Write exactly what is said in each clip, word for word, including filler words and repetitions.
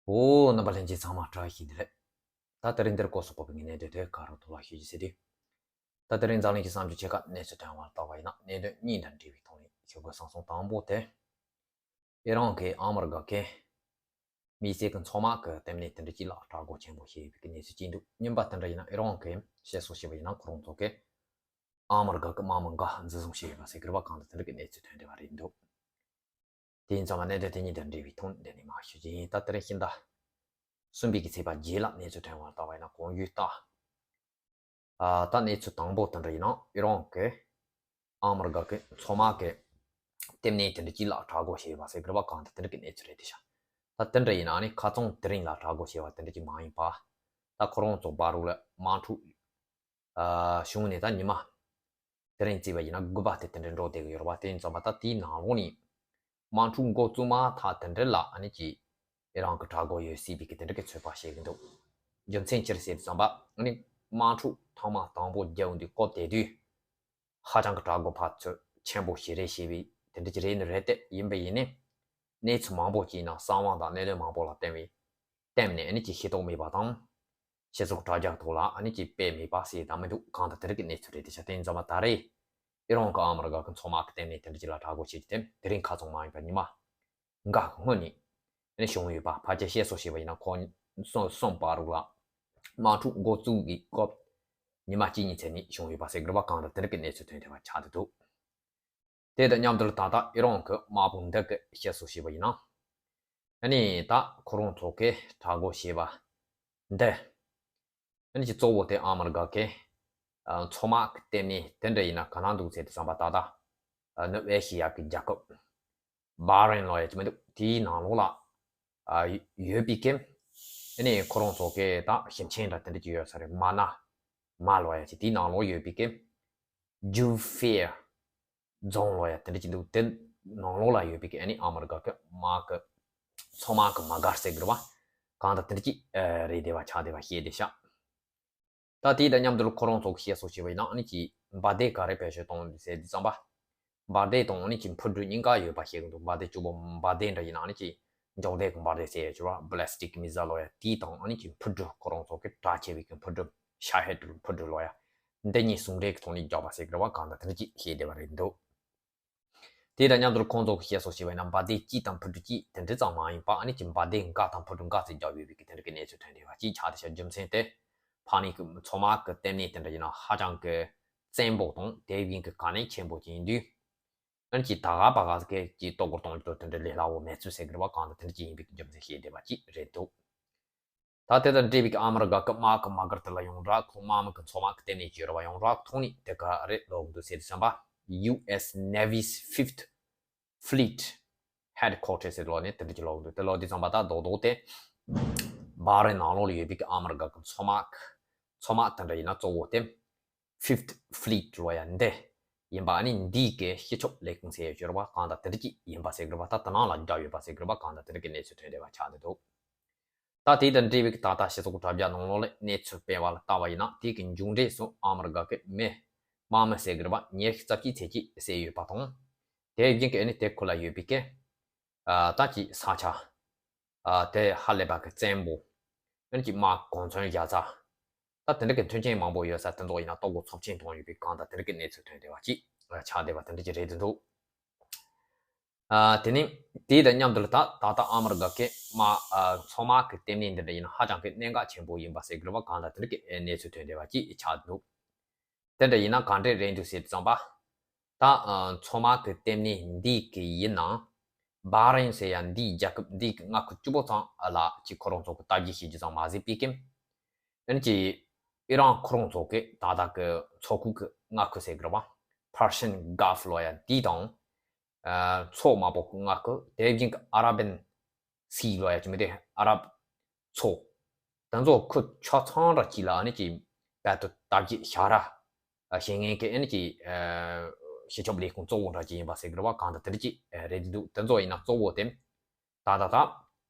འོ། རྣམ་པ་ལྷན་རྒྱས་ཚང་མ་བཀྲ་ཤིས་བདེ་ལེགས། ད་དེ་རིང་འདིར་སྐོར་སོགས་པའི་གནད་དོན་དེ་ག་རུ་ཐོག་ལ་ཞུ་རྒྱུ་ཟེར་དུས། ད་དེ་རིང་འཛམ་གླིང་གི་བསམ་བློ་ཆེ་ཁག་གནས་ཚུལ་ཐོན་བར་བལྟ་བ་ཡིན་ན། གནད་དོན་གཉིས་དང་འབྲེལ་བའི་ཐོག་ནས་ཞུ་དགོས་བསམ་སོང་། དང་པོ་དེ། ཨི་རན་གྱིས་ཨ་མི་རི་ཀ་གི་མི་སེར་གྱི་མཚོ་དམག་གི་ལྟེ་གནས་དེ་འདྲ་ཅིག་ལ་དྲག་རྒོལ་ཆེན་པོ་བྱས་ཡོད་པའི་གནས་ཚུལ་ཅིག་འདུག་གཉིས་པ་དེ་འདྲ་ཡིན་ན། ཨི་རན་གྱིས་བཤད་སྲོལ་བྱས་པ་ཡིན་ན། ཁོ་རང་ཚོ་གིས་ཨ་མི་རི་ཀ་གི་དམག་མི་འགའ་འཛིན་བཟུང་བྱས་ཡོད་པ་ཟེར་གྱི་རེད་པ། གང་ལྟར་དེ་འདྲ་གི་གནས་ཚུལ་ཐོན་བསྡད་པ་རེད་འདུག་དེ་ཡིན་ཙང་མ་གནད་དོན་དེ་གཉིས་དང་འབྲེལ་བའི་ཐོག་འདི་ནས་མར་ཞུ་རྒྱུ་ཡིན། ད་དེ་རིང་ཕྱི་ཟླ་གསུམ་པའི་གི་ཚེས་པ་བརྒྱད་ལ་གནས་ཚུལ་ཐོན་བར་བལྟ་བ་ཡིན་ན། གོང་ཞུས་ལྟར། ཨ། ད་གནས་ཚུལ་དང་པོ་དེ་འདྲ་ཡིན་ན། ཨི་རན་གྱིས་ཨ་མི་རི་ཀ་གི་མཚོ་དམག་གི་ལྟེ་གནས་དེ་འདྲ་ཅིག་ལ་དྲག་རྒོལ་བྱས་པ་ཟེར་གྱི་རེད་པ། གང་ལྟར་དེ་འདྲ་གི་གནས་ཚུལ་རེད་དེ་ཤག་ད་དེ་འདྲ་ཡིན་ན་ནི་ཁ་རྩང་དེ་རིང་ལ་དྲག་རྒོལ་བྱས་པ་དེ་འདྲ་ཅིག་མ་ཡིན་པ། ད་ཁོ་རང་ཚོ་བར་དུ་ལ་དམག་འཁྲུག་ཨ། བྱུང་ནས་ད་ཉི་མ་དེ་རིང་བརྩིས་པ་ཡིན་ན་དགུ་པ་དེ་དེ་འདྲ་འགྲོ་བསྡད་ཀྱི་ཡོད་རེད་པ། དེ་ཡིན་ཙང་མ་ད་དེའི་ནང་ལོགས་ནས་དམག་འཁྲུག་འགོ་བཙུགས་མ་ཐག་དེ་འདྲ་ལ་ཨ་ནི་ཅིག་ཨི་རན་གྱི་དྲག་རྒོལ་ཡོད་སྲིད་པའི་གི་དེ་འདྲ་གི་ཚོད་དཔག་བྱེད་ཀྱི་འདུག་རྒྱུ་མཚན་ཅི་རེད་ཟེར་དུས་ཙམ་པ། ཨ་ནི་དམག་འཁྲུག་ཐེངས་མ་དང་པོ་བརྒྱབ་དུས་སྐབས་དེ་དུས་ཧ་ཅང་གི་དྲག་རྒོལ་ཕར་ཚུར་ཆེན་པོ་ཞིག་རེད་ཞེས་པའི་དེ་འདྲ་ཅིག་རེད་ནི་རེད་དེ། ཡིན་པ་ཡིན་ནའི་གནས་ཚུལ་མང་པོ་ཅིག་ནང་གསང་བ་དང་གནད་དོན་མང་པོ་ལ་བརྟེན་པའི་བརྟེན་ནས་ཨ་ནི་ཅིག་ཤེས་རྟོགས་མེད་པ་དང་། སྤྱི་ཚོགས་དྲ་རྒྱ་ཐོག་ལ་ཨ་ནི་ཅིག་སྤེལ་མེད་པ་ཟེར་ད་མི་འདུག་གང་ལྟར་དེ་རིང་གི་གནས་ཚུལ་རེད་དེ་ཤག་དེ་ཡིན་ཙང་མ་ད་རེས་ཨི་རན་གྱིས་ཨ་མི་རི་ཀ་གི་མཚོ་དམག་གི་ལྟེ་གནས་དེ་འདྲ་ཅིག་ལ་དྲག་རྒོལ་བྱས་རྗེས་དེ་དེ་རིང་ཁ་རྩང་མ་ཡིན་པ་ཉི་མ་འགའ་གི་སྔོན་ནས་ཨ་ནི་བྱུང་ཡོད་པ། ཕལ་ཆེར་བཤད་སྲོལ་བྱས་པ་ཡིན་ན་ཁོ་གསུམ་གསུམ་བར་དུ་ལ་དམག་འཁྲུག་འགོ་བཙུགས་ཀྱི་སྐབས་ཉི་མ་གཅིག་གཉིས་ཚད་ནས་བྱུང་ཡོད་པ་ཟེར་གྱི་རེད་པ། གང་ལྟར་དེ་འདྲ་གི་གནས་ཚུལ་ཐོན་བསྡད་པ་ཆགས་བསྡད་འདུག་དེ་དང་མཉམ་དུ་ད་ལྟ་ཨི་རན་གྱི་དམག་དཔུང་འདི་གི་བཤད་སྲོལ་བྱས་པ་ཡིན་ན། ཨ་ནི་ད་ཁོ་རང་ཚོ་གིས་དྲག་རྒོལ་བྱས་པ་འདི། ཨ་ནི་ཅིག་གཙོ་བོ་དེ་ཨ་མི་རི་ཀ་གི་ཨ། མཚོ་དམག་གི་ལྟེ་གནས་དེ་འདྲ་ཡིན་ན་ག་ན་འདུག་ཟེར་དུས་ཙམ་པ། ད་ལྟ་ཨ་ནུབ་ཨེ་ཤི་ཡ་གི་རྒྱལ་ཁབ་བྷ་རེན་ལབ་ཡ་ཅིག་མི་འདུག་དེའི་ནང་ལོགས་ལ་ཨ་ཡོད་པའི་གི། ཨ་ནི་ཁོ་རང་ཚོ་གི་ད་ཞིང་ཆེན་འདྲ་དེ་འདྲ་ཅིག་ཡོད་ས་རེད། མ་ན་མ་ལབ་ཡ་ཅིག་དེའི་ནང་ལོགས་ཡོད་པའི་གི་ཇུ་ཧྥེ་རྫོང་ལབ་ཡ་དེ་འདྲ་ཅིག་འདུག་དེ་ནང་ལོགས་ལ་ཡོད་པའི་གི་ཨ་ནི་ཨ་མི་རི་ཀ་གི་དམག་གི་མཚོ་དམག་གི་མ་གར་ཟེར་གི་རེད་པ། གང་ལྟར་དེ་འདྲ་ཅིག་ཨ་རེད་བསྡད་པ་ཆགས་བསྡད་པ་བཤད་བསྡད་ཤག་ད་དེ་དང་མཉམ་དུ་ཁོ་རང་ཚོ་གིས་བཤད་སྲོལ་བྱས་པ་ཡིན་ན། ཨ་ནི་ཅིག་འབར་མདེལ་ག་རེ་བེད་སྤྱོད་གཏོང་ཟེར་དུས་ཙམ་པ། འབར་མདེལ་དང་ཨ་ནི་ཅིག་འཕུར་གྲུ་གཉིས་ཀ་ཡོད་པ་བཤད་གི་འདུག་འབར་མདེལ་གཅིག་པོ་འབར་མདེལ་འདྲ་ཡིན་ན། ཨ་ནི་ཅིག་འཇོག་མདེལ་གི་འབར་མདེལ་ཟེར་ཡ་ཅིག་རེད་པ། ballistic missile ལབ་ཡ་དེ་དང་། ཨ་ནི་ཅིག་འཕུར་གྲུ་ཁོ་རང་ཚོ་གི་གྲགས་ཆེ་བའི་གི་འཕུར་གྲུ་ཤ་ཧེད་འཕུར་གྲུ་ལབ་ཡ་འདི་གཉིས་ཟུང་འབྲེལ་གི་ཐོག་ནས་བརྒྱབ་པ་ཟེར་གི་རེད་པ། གང་ལྟར་དེ་འདྲ་ཅིག་བཤད་བསྡད་པ་རེད་འདུག་དེ་དང་མཉམ་དུ་ཁོང་ཚོ་གིས་བཤད་སྲོལ་བྱས་པ་ཡིན་ན། འབར་མདེལ་གཅིག་དང་འཕུར་གྲུ་གཅིག་དེ་འདྲ་ཙམ་མ་ཡིན་པ། ཨ་ནི་ཅིག་འབར་མདེལ་འགའ་དང་འཕུར་གྲུ་འགའ་ཙམ་བརྒྱབ་ཡོད་པའི་གི་དེ་འདྲ་གི་གནས་ཚུལ་ཐོན་བསྡད་པ་ཅིག་ཆགས་བསྡད་ཤག་རྒྱུ་མཚན་དེ། ཕ་ནི་གི་མཚོ་དམག་གི་ལྟེ་གནས་དེ་འདྲ་ཡིན་ན་ཧ་ཅང་གི་བཙན་པོ་དང་དེ་བཞིན་གི་གལ་གནད་ཆེན་པོ་ཅིག་ཡིན་དུས། ཨ་ནི་ཅིག་ད་ག་པ་ག་གི་ཅིག་གཏོར་རྒོལ་གཏོང་རྒྱུ་དེ་འདྲ་ལས་སླ་བོ་མེད་ཚུལ་ཟེར་གི་རེད་པ། གང་ལྟར་དེ་འདྲ་ཅིག་ཡིན་པའི་གི་རྒྱུ་མཚན་བཤད་བསྡད་པ་ཅིག་རེད་འདུག་ད་དེ་དང་འབྲེལ་བའི་ཨ་མི་རི་ཀ་གི་དམག་གི་མ་གར་དེ་ལ་ཡོངས་གྲགས་ཁོ་དམག་མི་གི་མཚོ་དམག་གི་ལྟེ་གནས་ཅིག་ཡོད་རེད་པ། ཡོངས་གྲགས་ཐོག་ནས་དེ་ག་རེ་ལབ་ཀྱི་འདུག་ཟེར་དུས་ཙམ་པ། ཡུ་ཨེས་Navy's Fifth Fleet Headquarters ཟེར་ལབ་ནས་དེ་འདྲ་ཅིག་ལབ་ཀྱི་འདུག་དེ་ལབ་དུས་ཙམ་པ་ད་རྡོག་རྡོག་དེ་བྷ་རེན་ནང་ལོགས་ལ་ཡོད་པའི་ཨ་མི་རི་ཀ་གི་མཚོ་དམག་མཚོ་དམག་དེ་འདྲ་ཡིན་ན་གཙོ་བོ་དེ་Fifth Fleet ལབ་ཡ་འདི་ཡིན་པ། ཨ་ནི་འདིའི་གི་སྤྱི་ཁྱབ་ལས་ཁུངས་ཟེར་ཡ་ཅིག་ཡོད་རེད་པ། གང་ལྟར་དེ་འདྲ་ཅིག་ཡིན་པ་ཟེར་གི་རེད་པ། ད་དེ་ནང་ལ་བརྒྱབ་ཡོད་པ་ཟེར་གི་རེད་པ། གང་ལྟར་དེ་འདྲ་གི་གནས་ཚུལ་ཐོན་བསྡད་པ་ཆགས་བསྡད་འདུག་ད་དེ་དང་འབྲེལ་བའི་ད་ལྟ་སྤྱི་ཚོགས་དྲ་རྒྱ་ནང་ལོགས་ལ་གནས་ཚུལ་སྤེལ་བ་ལ་བལྟ་བ་ཡིན་ན། དེ་གི་མཇུག་འབྲས་སུ་ཨ་མི་རི་ཀ་གི་མི་དམག་མི་ཟེར་གི་རེད་པ། ཉི་ཤུ་རྩ་གཅིག་ཙམ་ཅིག་བསད་ཡོད་པ་དང་། དེ་བཞིན་གི་ཨ་ནི་དེ་ཁུལ་ལ་ཡོད་པའི་གི་ཨ་ད་ཅིག་ས་ཆ་ཨ་དེ་ཧ་ལས་པ་གི་བཙན་པོ། ཨ་ནི་ཅིག་དམག་གོ་མཚོན་བཞག་ས། ད་དེ་འདྲ་གི་མཐུན་རྐྱེན་མང་པོ་ཡོད་ས་དེ་ཚོ་ཡིན་ན་གཏོར་རྒོལ་ཚབས་ཆེན་གཏོང་ཡོད་པའི་གང་ལྟར་དེ་འདྲ་གི་གནས་ཚུལ་ཐོན་བསྡད་པ་ཅིག་ཆགས་བསྡད་པ་དེ་འདྲ་ཅིག་རེད་འདུག་ཨ་དེ་ནས་དེ་དང་མཉམ་དུ་ད་ད་ལྟ་ཨ་མི་རི་ཀ་གི་དམག་ཨ་མཚོ་དམག་གི་ལྟེ་གནས་འདི་འདྲ་ཡིན་ན་ཧ་ཅང་གི་གནད་འགག་ཆེན་པོ་ཡིན་པ་ཟེར་གི་རེད་པ། གང་ལྟར་དེ་འདྲ་གི་གནས་ཚུལ་ཐོན་བསྡད་པ་ཅིག་ཆགས་འདུག་དེ་འདྲ་ཡིན་ན་ག་འདྲས་རེད་འདུག་ཟེར་དུས་ཙམ་པ། ད་ཨ་མཚོ་དམག་གི་ལྟེ་གནས་འདི་གི་ཡིན་ན། བྷ་རེན་ཟེར་ཡ་འདིའི་རྒྱལ་ཁབ་འདི་གི་མངའ་ཁུལ་གཅིག་པོ་ཚང་ལ་ཅིག་ཁོ་རང་ཚོ་གི་ལྟ་རྒྱ་བྱེད་རྒྱུ་ཙམ་མ་ཟད་པའི་གི། ཨ་ནི་ཅིག་ཨི་རན་ཁོ་རང་ཚོ་གི་ད་ལྟ་གི་མཚོ་ཁུག་གི་མངའ་ཁུལ་ཟེར་གི་རེད་པ། Persian Gulf ལབ་ཡ་འདི་དང་། ཨ་མཚོ་དམར་པོ་གི་མངའ་ཁུལ། དེ་བཞིན་གི་Arabian Sea ལབ་ཡ་ཅིག་མི་དེ་ཨ་རབ་མཚོ། དེ་ཚོ་ཁུལ་ཆ་ཚང་ར་ཅིག་ལ་ཨ་ནི་ཅིག་བལ་དུ་ལྟ་རྒྱ་བྱ་ར་བྱེད་མཁན་གི་ཨ་ནི་ཅིག་ཨ་སྤྱི་ཁྱབ་ལས་ཁུངས་གཙོ་བོ་འདྲ་ཅིག་ཡིན་པ་ཟེར་གི་རེད་པ། གང་ལྟར་དེ་འདྲ་ཅིག་རེད་འདུག་དེ་ཚོ་ཡིན་ན་གཙོ་བོ་དེ། ད་ད་ད།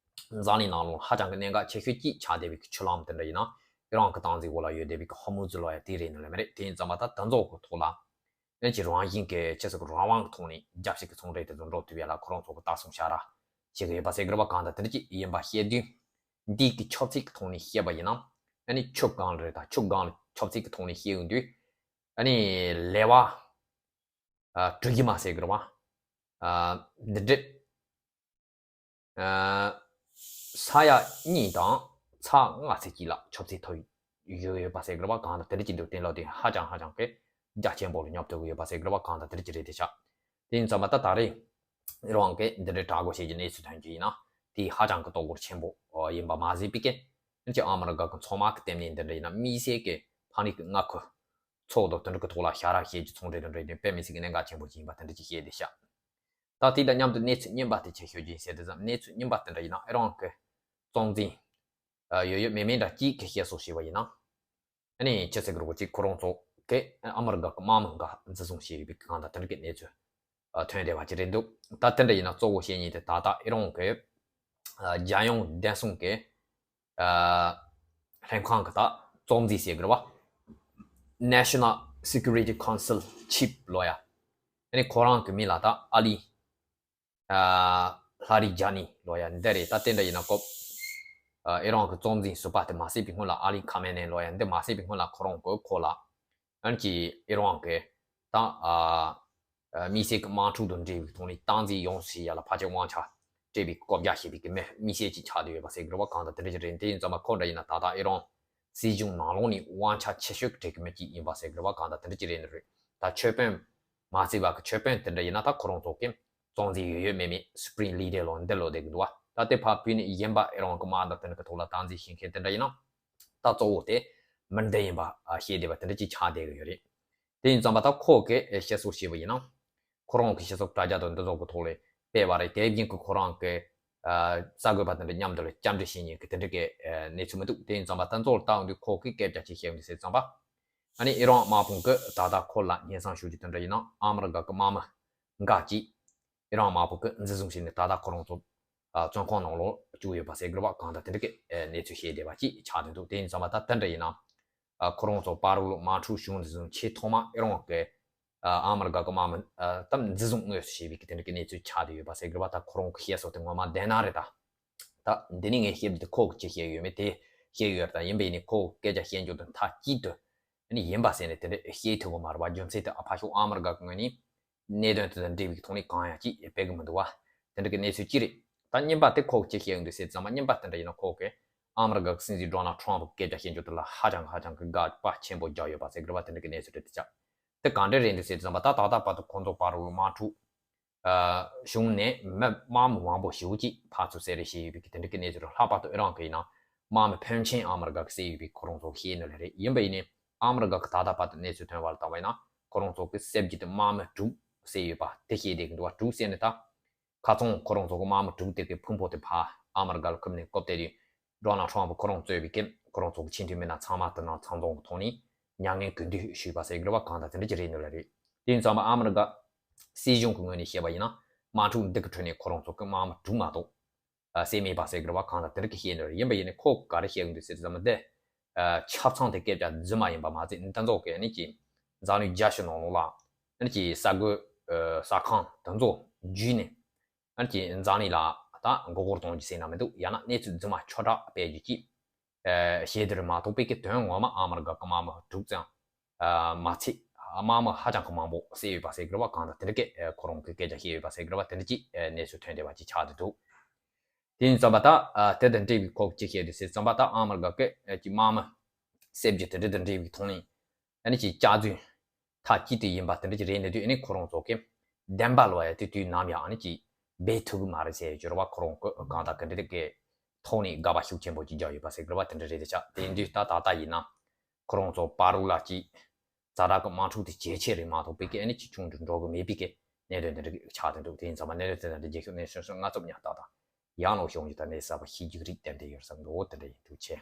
འཛམ་གླིང་ནང་ལོགས་ཧ་ཅང་གི་གནད་འགག་ཆེ་ཤོས་ཅིག་ཆགས་བསྡད་པའི་ཆུ་ལམ་དེ་འདྲ་ཡིན་ན། ཨི་རན་གྱི་སྟངས་འཛིན་འོག་ལ་ཡོད་བསྡད་པའི་ཧོར་མུ་ཛི་ལབ་ཡ་དེ་རེད་ནི་ལ་མ་རེད། དེ་ཡིན་ཙང་མ་ད་དེ་ཚོ་གི་ཐོག་ལ་ཨ་ནི་ཅིག་རང་བཞིན་གྱི་ཆེ་ས་གི་རང་དབང་གི་ཐོག་ནས་རྒྱལ་སྤྱི་གི་ཚོང་འབྲེལ་དེ་ཚོ་འགྲོ་ཐུབ་ཡ་ལ་ཁོ་རང་ཚོ་གི་ལྟ་སྲུང་བྱ་ར་བྱེད་ཀྱི་ཡོད་པ་ཟེར་གི་རེད་པ། གང་ལྟར་དེ་འདྲ་ཅིག་ཡིན་པ་བཤད་དུས། འདི་གི་ཆབ་སྲིད་ཀྱི་ཐོག་ནས་བཤད་པ་ཡིན་ན། ཨ་ནི་ཆུ་སྒང་རེད། ད་ཆུ་སྒང་ཆབ་སྲིད་ཀྱི་ཐོག་ནས་བཤད་ཡོང་དུས། ཨ་ནི་ལེ་བ་ཨ་དྲུག་གི་མ་ཟེར་གི་རེད་བ། ཨ་འདི་འདྲ། ཨ་ས་ཡ་གཉིས་དང་ཚེག་ལྔ་ཙམ་ཅིག་ལ་ཆབ་སྲིད་ཐོག་ཡོད་ཡོད་པ་ཟེར་གི་རེད་བ། གང་ལྟར་དེ་འདྲ་ཅིག་འདུག་དེ་ལ་དེ་ཧ་ཅང་ཧ་ཅང་གི་རྒྱ་ཆེན་པོ་ལ་སྙོབ་ཐུབ་ཀྱི་ཡོད་པ་ཟེར་གི་རེད་བ། གང་ལྟར་དེ་འདྲ་ཅིག་རེད་དེ་ཤག་དེ་ཡིན་ཙང་མ་ད་ད་རེས་རང་གི་འདི་འདྲའི་དྲག་དགོས་བྱེད་ཀྱི་གནས་ཚུལ་ཐོན་རྒྱུ་ཡིན་ན། དེ་ཧ་ཅང་གི་དོགས་སྐོར་ཆེན་པོ་ཡིན་པ་མ་ཟད་པའི་གི། ཨ་ནི་ཅིག་ཨ་མི་རི་ཀ་གི་མཚོ་དམག་གི་ལྟེ་གནས་འདི་འདྲ་ཡིན་ན་དམིགས་བསལ་གྱི་ཕ་ནི་གི་མངའ་ཁུལ་ཚོགས་འདུ་དེ་འདྲ་གི་ཐོག་ལ་ཞབས་ར་བཤད་རྒྱུ་ཚོང་འབྲེལ་དེ་འདྲ་ཡིན་དུས་དཔེ་མི་སྲིད་ཀྱི་གནད་འགག་ཆེན་པོ་ཅིག་ཡིན་པ་དེ་འདྲ་ཅིག་བཤད་དེ་ཤག་ད་དེ་དང་མཉམ་དུ་གནས་ཚུལ་རྙིང་པ་དེ་ཆ་ཤོད་ཀྱིན་ཟེར་དུས་ཙམ། གནས་ཚུལ་རྙིང་པ་དེ་འདྲ་ཡིན་ན་ཨི་རན་གྱི་གཙོ་འཛིན་ཡོད་ཡོད་མེད་མེད་འདྲ་གཅིག་གིས་བཤད་སྲོལ་ཞིག་ཡོད་པ་ཡིན་ན། ཨ་ནི་ཅི་ཟེར་གི་རེད་གོ། གཅིག་ཁོ་རང་ཚོ་གིས་ཨ་མི་རི་ཀ་གི་དམག་མི་འགའ་འཛིན་བཟུང་བྱས་ཡོད་པའི་གང་ལྟར་དེ་འདྲ་གི་གནས་ཚུལ་ཐོན་བསྡད་པ་ཅིག་རེད་འདུག་ད་དེ་འདྲ་ཡིན་ན་གཙོ་བོ་བཤད་མཁན་དེ་ད་ལྟ་ཨི་རན་གྱི་རྒྱལ་ཡོངས་བདེ་སྲུང་གི་ཨ་ལྷན་ཁང་གི་ད་གཙོ་འཛིན་ཟེར་གི་རེད་བ། National Security Council Chief ལོ་ཡ། ཨ་ནི་ཁོ་རང་གི་མིང་ལ་ད་ཨ་ལི་ཨ་ལྷ་རི་ཇ་ནི་ལོ་ཡ་འདི་རེད། ད་དེ་འདྲ་ཡིན་ན་ཀོ། ཨ་ཨི་རན་གི་གཙོ་འཛིན་ཟུར་པ་དེ་མ་བསད་པའི་སྔོན་ལ། ཨ་ལི་ཁ་མེ་ནེ་ལོ་ཡ་འདི་མ་བསད་པའི་སྔོན་ལ་ཁོ་རང་གིས་ཁོ་ལ། ཨ་ནི་ཅིག་ཨི་རན་གི་ད་ཨ་ཨ་དམིགས་བསལ་གྱི་དམག་འཁྲུག་དང་འབྲེལ་བའི་ཐོག་ནས་སྟངས་འཛིན་ཡོངས་སུ་ཡ་ལ་ཕལ་ཆེར་དབང་ཆ་སྤྲད་པའི་བཀོད་རྒྱ་བྱས་པའི་གི་མི་དམིགས་བསལ་ཅིག་ཆགས་བསྡད་ཡོད་པ་ཟེར་གི་རེད་བ། གང་ལྟར་དེ་འདྲ་ཅིག་རེད། དེ་ཡིན་ཙང་མ་ཁོ་འདྲ་ཡིན་ན་ད་ལྟ་ཨི་རན་སྲིད་གཞུང་ནང་ལོགས་ནས་དབང་ཆ་ཆེ་ཤོས་ཀྱི་སྤྲད་ཀྱི་མི་གཅིག་ཡིན་པ་ཟེར་གི་རེད་བ། གང་ལྟར་དེ་འདྲ་ཅིག་རེད་ནི་རེད། ད་ཆོས་དཔོན་མ་བརྩིས་པ་གི་ཆོས་དཔོན་དེ་འདྲ་ཡིན་ན་ད་ཁོ་རང་ཚོ་གི་གཙོ་འཛིན་ཡོད་ཡོད་མེད་མེད་Supreme Leader ལོ་འདི་ལོ་བསྡད་གི་འདུག་བ། ད་དེ་ཕར་བུད་ནས་གཞན་པ་ཨི་རན་གི་དམག་དང་དེ་འདྲ་གི་ཐོག་ལ་སྟངས་འཛིན་བྱེད་མཁན་དེ་འདྲ་ཡིན་ན། ད་གཙོ་བོ་དེ་མི་འདི་ཡིན་པ་ཨ་ཤེས་བསྡད་པ་དེ་འདྲ་ཅིག་ཆགས་བསྡད་ཀྱི་ཡོད་རེད། དེ་ཡིན་ཙང་མ་ད་ཁོ་གིས་བཤད་སྲོལ་བྱས་པ་ཡིན་ན། ཁོ་རང་གི་སྤྱི་ཚོགས་དྲ་རྒྱ་དང་འདི་ཚོ་གི་ཐོག་ལ་སྤེལ་བ་རེད། དེ་བཞིན་གྱི་ཁོ་རང་གི་ཨ་གསར་འགོད་པ་དེ་འདྲ་མཉམ་དུ་ལ་བཅར་འདྲི་བྱེད་མཁན་གྱི་དེ་འདྲ་གི་ཨ་གནས་ཚུལ་མི་འདུག་དེ་ཡིན་ཙང་མ་ད་གཙོ་བོར་ལྟ་ཡོང་དུས་ཁོ་གིས་སྐད་ཆ་ཅིག་བཤད་ཡོང་དུས་ཟེར་ཙང་པ། ཨ་ནི་ཨི་རན་དམག་དཔུང་གིས་ད་ལྟ་ཁོ་ལ་སྙན་སེང་ཞུ་རྒྱུ་དེ་འདྲ་ཡིན་ན། ཨ་མི་རི་ཀ་གི་དམག་མི་འགའ་ཅིག་ཨི་རན་དམག་དཔུང་གིས་འཛིན་བཟུང་བྱས་ནས་ད་ལྟ་ཁོ་རང་ཚོ་ཨ་བཙོན་ཁང་ནང་ལོགས་བཅུག་ཡོད་པ་ཟེར་གི་རེད་བ། གང་ལྟར་དེ་འདྲ་གི་ཨ་གནས་ཚུལ་བཤད་བསྡད་པ་ཅིག་ཆགས་བསྡད་འདུག་དེ་ཡིན་ཙང་མ་ད་དེ་འདྲ་ཡིན་ན། ཨ་ཁོ་རང་ཚོ་བར་དུ་དམག་འཁྲུག་བྱུང་འདི་བཟུང་ཆེས་ཐོག་མ་ཨི་རན་གྱི་ཨ་ཨ་མི་རི་ཀ་གི་དམག་མི་ཨ་ད་འཛིན་བཟུང་དངོས་སུ་བྱས་པའི་གི་དེ་འདྲ་གི་གནས་ཚུལ་ཆགས་བསྡད་ཡོད་པ་ཟེར་གི་རེད་བ། ད་ཁོ་རང་གི་བཤད་སྲོལ་དེ་ངོ་མ་བདེན་ན་རེད་ད། ད་འདི་ནི་ངས་བཤད་དེ་ཁོ་གིས་ཅི་བཤད་ཡོད་མེད་དེ་བཤད་ཡོད་རེད། ད་ཡིན་པ་ཡིན་ནའི་ཁོ་སྐད་ཆ་བཤད་འཇོག་དེ་མཐའ་གཅིག་ཏུ་ཨ་ནི་ཡིན་པ་ཟེར་ནས་དེ་འདྲ་བཤད་ཐུབ་གི་མ་རེད་བ། རྒྱུ་མཚན་དེ་ཨ་ཕ་ཤོག་ཨ་མི་རི་ཀ་གི་ངོས་ནས་གནད་དོན་དེ་དང་འབྲེལ་བའི་ཐོག་ནས་གང་ཡང་ཅིག་སྤེལ་གི་མི་འདུག་བ། དེ་འདྲ་གི་གནས་ཚུལ་གཅིག་རེད། ད་རྙིང་པ་དེ་ཁོ་གིས་ཅི་བཤད་ཡོད་འདུག་ཟེར་ཙང་མ། རྙིང་པ་དེ་འདྲ་ཡིན་ན་ཁོ་གིས་ཨ་མི་རི་ཀ་གི་སྲིད་འཛིན་ཌོ་ནལ་ཊམ་པ་སྐད་ཆ་བཤད་འཇོག་དེ་ལ་ཧ་ཅང་ཧ་ཅང་གི་དགག་པ་ཆེན་པོ་རྒྱག་ཡོད་པ་ཟེར་གི་རེད་བ། དེ་འདྲ་གི་གནས་ཚུལ་རེད་དེ་ཆགས། དེ་གང་འདྲ་རེད་འདུག་ཟེར་ཙང་མ། ད་ད་ལྟ་བར་དུ་ཁོང་ཚོ་བར་དུ་དམག་འཁྲུག་ཨ་བྱུང་ནས་མི་དམག་མི་མང་པོ་ཞེ་པོ་ཅིག་ཕར་ཚུར་བསད་རེས་བྱས་ཡོད་པའི་གི་དེ་འདྲ་གི་གནས་ཚུལ་རེད། ལྷག་པར་དུ་ཨི་རན་གི་ཡིན་ན་དམག་མི་ཕོན་ཆེན་ཨ་མི་རི་ཀ་གིས་བསད་ཡོད་པའི་ཁོ་རང་ཚོ་བཤད་ནི་ལ་རེད། ཡིན་པ་ཡིན་ནའི་ཨ་མི་རི་ཀ་གི་ད་ལྟ་བར་དུ་གནས་ཚུལ་ཐོན་པ་ལ་བལྟས་པ་ཡིན་ན་ཁོ་རང་ཚོ་གིས་བསད་རྒྱུ་དེ་དམག་མི་དྲུག་བསད་ཡོད་པ་དེ་བཤད་བསྡད་གི་འདུག་བ། དྲུག་བསད་ནི་ད། ཁ་ཚང་ཁོ་རང་ཚོ་གི་དམག་མི་དྲུག་དེ་གི་ཕུང་པོ་དེ་ཕར་ཨ་མི་རི་ཀ་ལ་ཁུར་ནས་བཀོད་བསྡད་དུས། ཌོ་ནལ་ཊམ་པ་ཁོ་རང་གཙོས་པའི་གི་ཁོ་རང་ཚོ་གི་ཆེས་མཐོའི་མི་སྣ་ཚང་མ་དེ་ནང་ཚང་འཛོམས་ཀྱི་ཐོག་ནས་མྱ་ངན་གུས་འདུད་ཞུས་པ་ཟེར་གི་རེད་བ། གང་ལྟར་དེ་འདྲ་ཅིག་རེད་ནི་ལ་རེད། དེ་ཡིན་ཙང་མ་ཨ་མི་རི་ཀ་སྲིད་གཞུང་གི་ངོས་ནས་བཤད་པ་ཡིན་ན། དམག་འཁྲུག་འདི་གི་ཁྲོད་ནས་ཁོ་རང་ཚོ་གི་དམག་མི་དྲུག་མ་གཏོགས་ཨ་བསད་མེད་པ་ཟེར་གི་རེད་བ། གང་ལྟར་དེ་འདྲ་གི་བཤད་ནི་རེད། ཡིན་པ་ཡིན་ནའི་ཁོ་ག་རེ་བཤད་གི་འདུག་ཟེར་ཙང་མ་དེ། ཨ་ཆབ་ཚང་དེ་སྐད་ཆ་རྫུན་མ་ཡིན་པ་མ་ཚད། འདི་ཚོ་གི་ཨ་ནི་ཅིག་འཛམ་གླིང་རྒྱལ་སྤྱི་ནང་ལོགས་ལ་ཨ་ནི་ཅིག་གསར་འགོད་ཨ་གསར་ཁང་དེ་ཚོ་བརྒྱུད་ནས་ཨ་ནི་ཅིག་འཛམ་གླིང་ལ་ད་མགོ་སྐོར་གཏོང་རྒྱུ་ཟེར་ན་མི་འདུག་ཡང་ན་གནས་ཚུལ་རྫུན་མ་ཆོས་དྲག་སྤེལ་རྒྱུ་ཅིག་ཨ་བྱས་དེ་རེད་མ་གཏོགས། པའི་གི་དོན་ངོ་མ་ཨ་མི་རི་ཀ་གི་དམག་མི་དྲུག་ཙམ་ཨ་མ་ཚད་དམག་མི་ཧ་ཅང་གི་མང་པོ་བསད་ཡོད་པ་ཟེར་གི་རེད་བ། གང་ལྟར་དེ་འདྲ་གི་ཨ་ཁོ་རང་གི་སྐད་ཆ་བཤད་ཡོད་པ་ཟེར་གི་རེད་བ། དེ་འདྲ་ཅིག་ཨ་གནས་ཚུལ་ཐོན་བསྡད་པ་ཅིག་ཆགས་བསྡད་འདུག་དེ་ཡིན་ཙང་མ་ད་ཨ་དེ་དང་འབྲེལ་བའི་ཁོ་གིས་ཅི་བཤད་འདུག་ཟེར་ཙང་མ། ད་ཨ་མི་རི་ཀ་གི་ཨ་ཅིག་དམག་མི་བསད་རྒྱུ་དེ་འདྲ་དང་འབྲེལ་བའི་ཐོག་ནས་ཨ་ནི་ཅིག་བསྐྱར་ཟློས་མཐའ་གཅིག་ཏུ་ཡིན་པ་དེ་འདྲ་ཅིག་རེད་ནི་དུས། ཨ་ནི་ཁོ་རང་ཚོ་གིས་བདེན་པ་ལོ་ཡ་དེ་དུས་ནམ་ཡང་ཨ་ནི་ཅིག་སྦས་ཐུབ་གི་མ་རེད་ཟེར་གྱི་རེད་བ། ཁོ་རང་གི་གང་ལྟར་གི་འདྲ་དེ་གི་ཐོག་ནས་དགག་པ་ཤུགས་ཆེན་པོ་ཅིག་རྒྱག་ཡོད་པ་ཟེར་གི་རེད་བ། དེ་འདྲ་རེད་དེ་ཆགས། དེ་ཡིན་དུས་ད་ད་ལྟ་ཡིན་ན་ཁོ་རང་ཚོ་བར་དུ་ལ་ཅིག་ཛ་དྲག་གི་དམག་འཁྲུག་དེ་ཇེ་ཆེ་རེད་མ་གཏོགས། པའི་གི་ཨ་ནི་ཅིག་ཆུང་དུ་འགྲོ་གི་མེད་པའི་གི་གནད་དོན་དེ་འདྲ་ཆགས་བསྡད་འདུག་དེ་ཡིན་ཙང་མ་གནད་དོན་དེ་འདྲ་རྒྱལ་ཁབ་གནས་ཚུལ་སོ་ལྔ་ཙམ་ཉག་ཏག་ཏག་ཡང་ལོག་ཤོང་རྒྱུ་ད་གནས་གསར་པ་ཤེས་རྒྱུ་རིགས་ཏན་ཏན་ཡོད་བསམ་འདུག་དེ་འདྲ་ཡིན། ཐུགས་རྗེ་ཆེ།